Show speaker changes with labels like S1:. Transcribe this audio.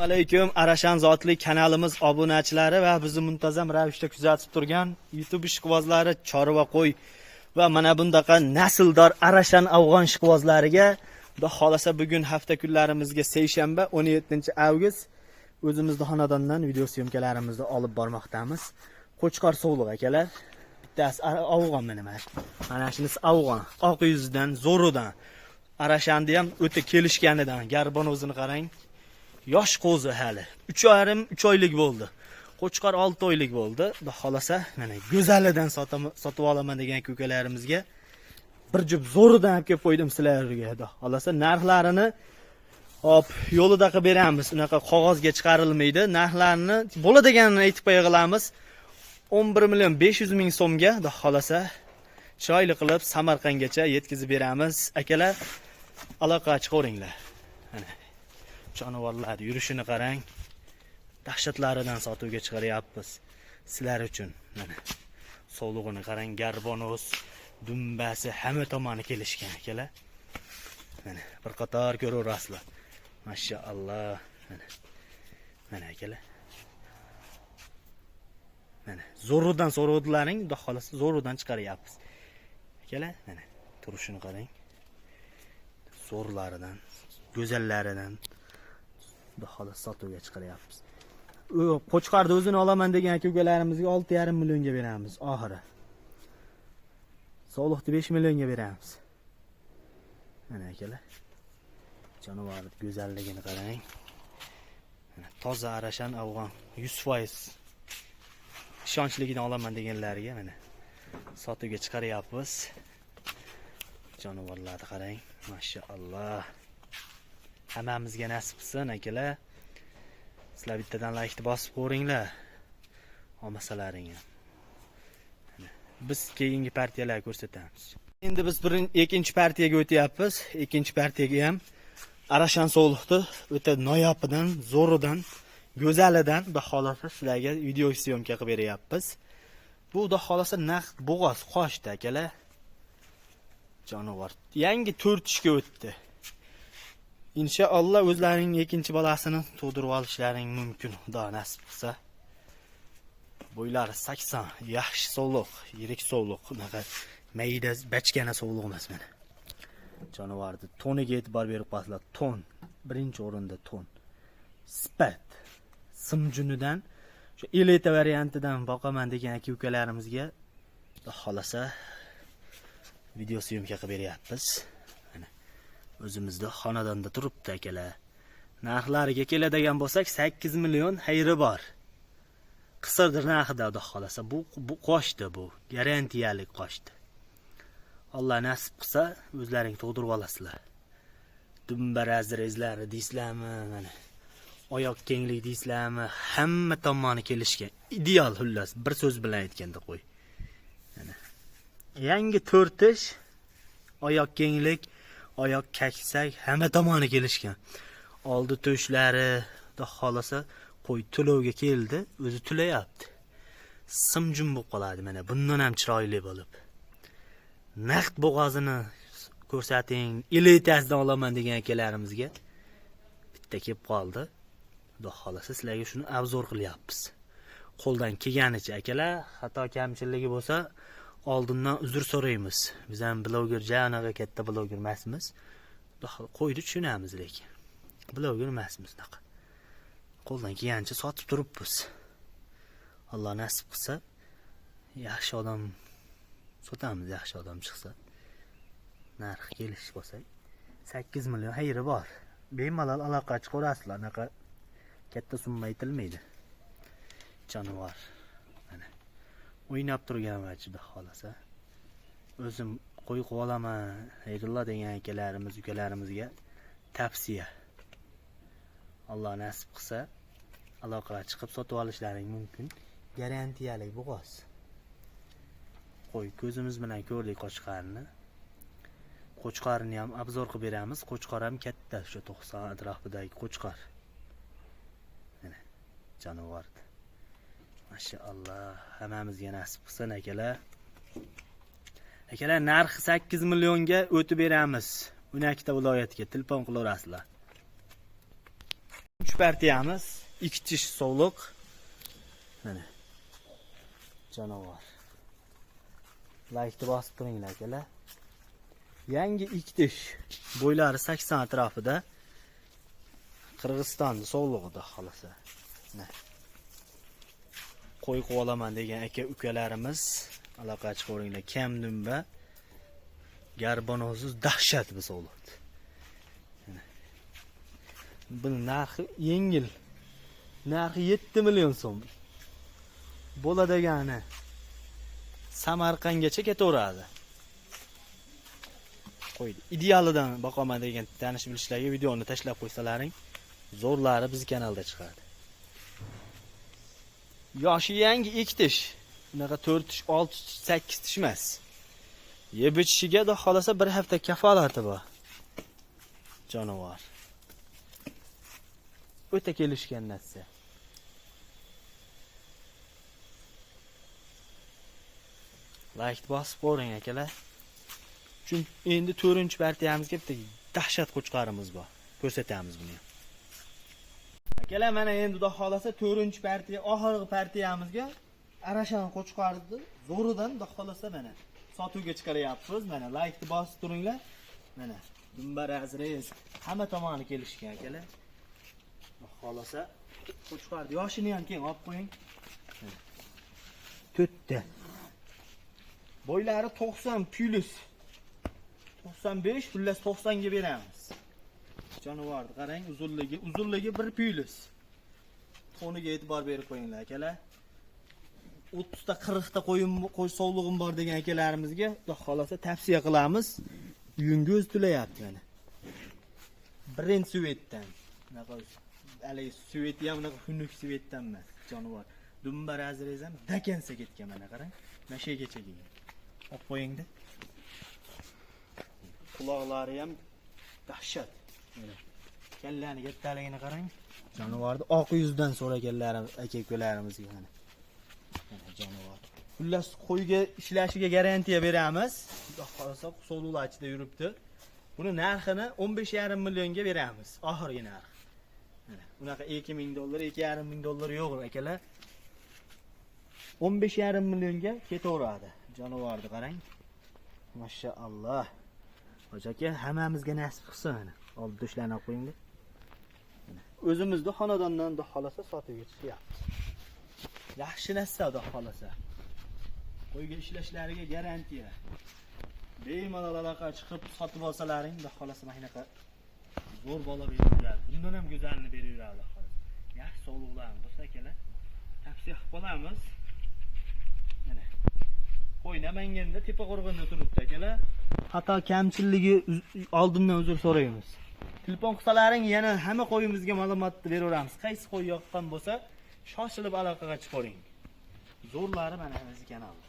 S1: Assalomu alaykum, Arashan zotli kanalimiz obunachilari va bizni muntazam ravishda kuzatib turgan YouTube ishqibozlari, chorva qo'y va mana bundaqa nasldor Arashan afg'on ishqibozlariga, Xudo xolasa, bugun hafta kunlarimizga seshanba, 17 avgust, o'zimizni xonadondan video syomkalarimizni olib bormoqdamiz. Qo'chqor sovliq, akalar. Bittasi afg'on, mana shunisi afg'on, oq yuzidan, zo'ridan. Arashanni ham o'ta kelishganidan. Garbon o'zini qarang. Yosh qo'zi hali. 3,5 3 oylik bo'ldi. Qo'chqor 6 oylik bo'ldi. Xudo xolasa, mana go'zalidan sotib olaman degan ukalarimizga bir jup zo'ridan olib kelib qo'ydim sizlarga. Xudo xolasa, narxlarini hop yo'lida qilib beramiz. Unaqa qog'ozga chiqarilmaydi. Narxlarini bo'ladiganini aytib qo'ya qilamiz. 11 million 500 ming so'mga, Xudo xolasa, chiroyli qilib Samarqandgacha yetkazib beramiz. Akalar, aloqa chiqaveringlar. Mana jonivorlar yurishini qarang. Dahshatlaridan sotuvga chiqaryapmiz sizlar uchun. Mana sovlig'ini qarang, garbonoz, dumbasi, hamma tomoni kelishgan, akalar. Mana bir qator ko'raverasizlar. Mashaalloh. Mana. Mana, akalar. Mana zo'ridan so'rovdilaring, Xudo xolasa, zo'ridan chiqaryapmiz. Akalar, mana turishini qarang. Zo'rlaridan, go'zallaridan, Xudo xolasa, sotuvga chiqaryapmiz. U qo'chqorni o'zini olaman degan aka ukalarimizga 6,5 millionga beramiz oxiri. Sovliqni 5 millionga beramiz. Mana, akalar. Jonivorni go'zalligini qarang. Mana toza Arashan afg'on, 100% ishonchligidan olaman deganlarga mana sotuvga chiqaryapmiz. Jonivorlarni qarang. Mashaalloh. Hammamizga nasib qilsin, akalar. Sizlar bittadan laykni bosib qo'yinglar. Olmasalaring ham. Mana, biz keyingi partiyalarni ko'rsatamiz. Endi biz birinchi, ikkinchi partiyaga o'tyapmiz. Ikkinchi partiyaga ham Arashan sovliqni o'ta noyobidan, zo'ridan, go'zalidan, Xudo xolasa, sizlarga video syomka qilib beryapmiz. Bu, Xudo xolasa, naqd bo'g'oz qochdi, akalar. Jonivor yangi to'rt tishga o'tdi. Inshaalloh, o'zlarining ikkinchi bolasini tug'dirib olishlaring mumkin, Xudo nasib qilsa. Bo'ylari 80, yaxshi sovliq, yirik sovliq, unaqa mayda bachkana sovliq emas mana. Jonivorni to'niga e'tibor berib qo'yasizlar. To'n, birinchi o'rinda to'n. Sifat, simjunidan, shu elita variantidan boqaman degan aka ukalarimizga, Xudo xolasa, video syomka qilib beryapmiz. Mana o'zimizda xonadonda turibdi, akalar. Narxlariga keladigan bo'lsak, 8 million xayri bor. Qisirdir narxida, Xudo xolasa. Bu qochdi bu. Garantiyalik qochdi. Alloh nasib qilsa, o'zlaring tug'dirib olasizlar. Dumba razrezlari deysizlarmi, mana. Oyoq kenglik deysizlarmi, hamma tomoni kelishgan. Ideal, xullas, bir so'z bilan aytganda qo'y. Mana. Yangi to'rt tish, oyoq kenglik, oyoq kaksak, hamma tomoni kelishgan. Oldi to'shlari, Xudo xolasa, qo'y to'lovga keldi, o'zi to'layapti. Simjum bo'lib qoladi mana, bundan ham chiroyli bo'lib. Naqd bo'g'ozini ko'rsating, elitasidan olaman degan akalarimizga bitta kelib qoldi. Xudo xolasa, sizlarga shuni обзор qilyapmiz. Qo'ldan kelganicha, akalar, xato kamchiligi bo'lsa, oldindan uzr so'raymiz. Biz ham bloger, ja anaqa katta bloger emasmiz. Xudo qo'ydi tushunamiz lekin. Bloger emasmiz unaqa. Qo'ldan kelganicha sotib turibmiz. Alloh nasib qilsa, yaxshi odam sotamiz, yaxshi odam chiqsa. Narx kelishib olsak, 8 million xayri bor. Bemalol aloqa chiqaverasizlar, anaqa katta summa aytilmaydi. Jonivor. Mana o'ynab turgan vajida, xolasa. O'zim qo'y qilib olaman, xayrulloh degan akalarimiz, ukalarimizga tavsiya. Alloh nasib qilsa, aloqalar chiqib sotib olishlaring mumkin. Garantiyalik bo'g'oz. Qo'y ko'zimiz bilan ko'rdik qo'chqorni. Qo'chqorni ham обзор qilib beramiz. Qo'chqor ham katta, o'sha 90 atrofidagi qo'chqor. Mana jonivor. Mashaalloh, hammamizga nasib qilsin, akalar. Akalar, narxi 8 millionga o'tib beramiz. 12 ta viloyatga telefon qilaverasizlar. 3 partiyamiz. 2 tish sovliq. Mana. Jonivor. Laykni bosib turinglar akalar. Yangi 2 tish. Bo'ylari 80 atrofida. Qirg'iziston sovlig'ida xolasa. Mana. Qo'y quvolaman degan aka ukalarimiz aloqa chiqaveringlar. Kam dumba. Garbonosiz dahshat bu sovliq. Buni narxi yengil. Narxi 7 million so'm. Bo'ladagani Samarqandgacha ketaveradi. Qo'ydi. Idealidan boqaman degan tanish bilishlarga videoni tashlab qo'ysalaring, zo'rlari biz kanalda chiqadi. Yoshi yangi 2 tish. Unaqa 4 tish, 6 tish, 8 tish emas. Yeb ichishiga da xolasa bir hafta kafolati bor. Jonivor. O'ta kelishgan narsa. Like bosib qo'ying akalar. Chunki endi 4-partiyamizga bitta dahshat qo'chqorimiz bor. Ko'rsatamiz buni. Akalar, mana endi xudo xolasa 4-partiya, oxirgi partiyamizga Arashan qo'chqorni zo'ridan xudo xolasa mana sotuvga chiqaryapmiz. Mana like bosib turinglar. Mana dumbar azrez hamma tomoni kelishgan akalar. Xudo xolasa qo'chqorni yoshini ham keyin olib qo'ying. 4 ta. Bo'ylari 90 plus 95, xullas 90 ga beramiz. Jonivorni qarang, uzunligi 1 plus. To'niga e'tibor berib qo'yinglar akalar. 30 ta 40 ta qo'yim qo'y sovlig'im bor degan akalarimizga xudo xolasa tavsiya qilamiz. Yungi o'zi to'layapti mana. Birinchi svetdan. Unaqa haligi sveti ham unaqa xunuk svetdan emas, jonivor. Dumbar azrez ham dakansa ketgan mana qarang. Mana shu yergacha kelgan. Olib qo'yingda. Quloqlari ham dahshat. Mana kallani kattaligini qarang. Jonivorni oq yuzidan so'raganlarimiz aka ukalarimizga mana. Mana jonivor. Xullas qo'yga ishlashiga garantiya beramiz. Xudo xolasa sovluqlar ichida yuribdi. Buni narxini 15,5 millionga beramiz. Oxirgi narx. Mana unaqa 2000 dollar, 2,5 ming dollar yo'q akalar. 15,5 millionga ketaveradi. Jonivorni qarang. Mashalloh. Hoji aka hammamizga nasib qilsin mana. Oldi dushlarni olib qo'yinglar. Mana o'zimizni xonadondan xudo xolasa sotuvga chiqyapmiz. Yaxshi narsa xudo xolasa. Qo'yga ishlashlariga garantiya. Bemalol aloqa chiqib sotib olsalaring xudo xolasa mana shunaqa zo'r bola beraveradi. Bundan ham go'zalini beraveradi xudo xolasa. Yaxshi sovliqlarni bo'lsa akalar tavsiya qilib qolamiz. Mana qo'y Namanganda Tepaqo'rg'onda turibdi akalar. Xato kamchilligi oldindan uzr so'raymiz. Telefon qilsalaring yana hamma qo'yimizga ma'lumotni beraveramiz. Qaysi qo'y yoqqan bo'lsa, shoshilib aloqaga chiqing. Zo'rlari mana bizning kanalda.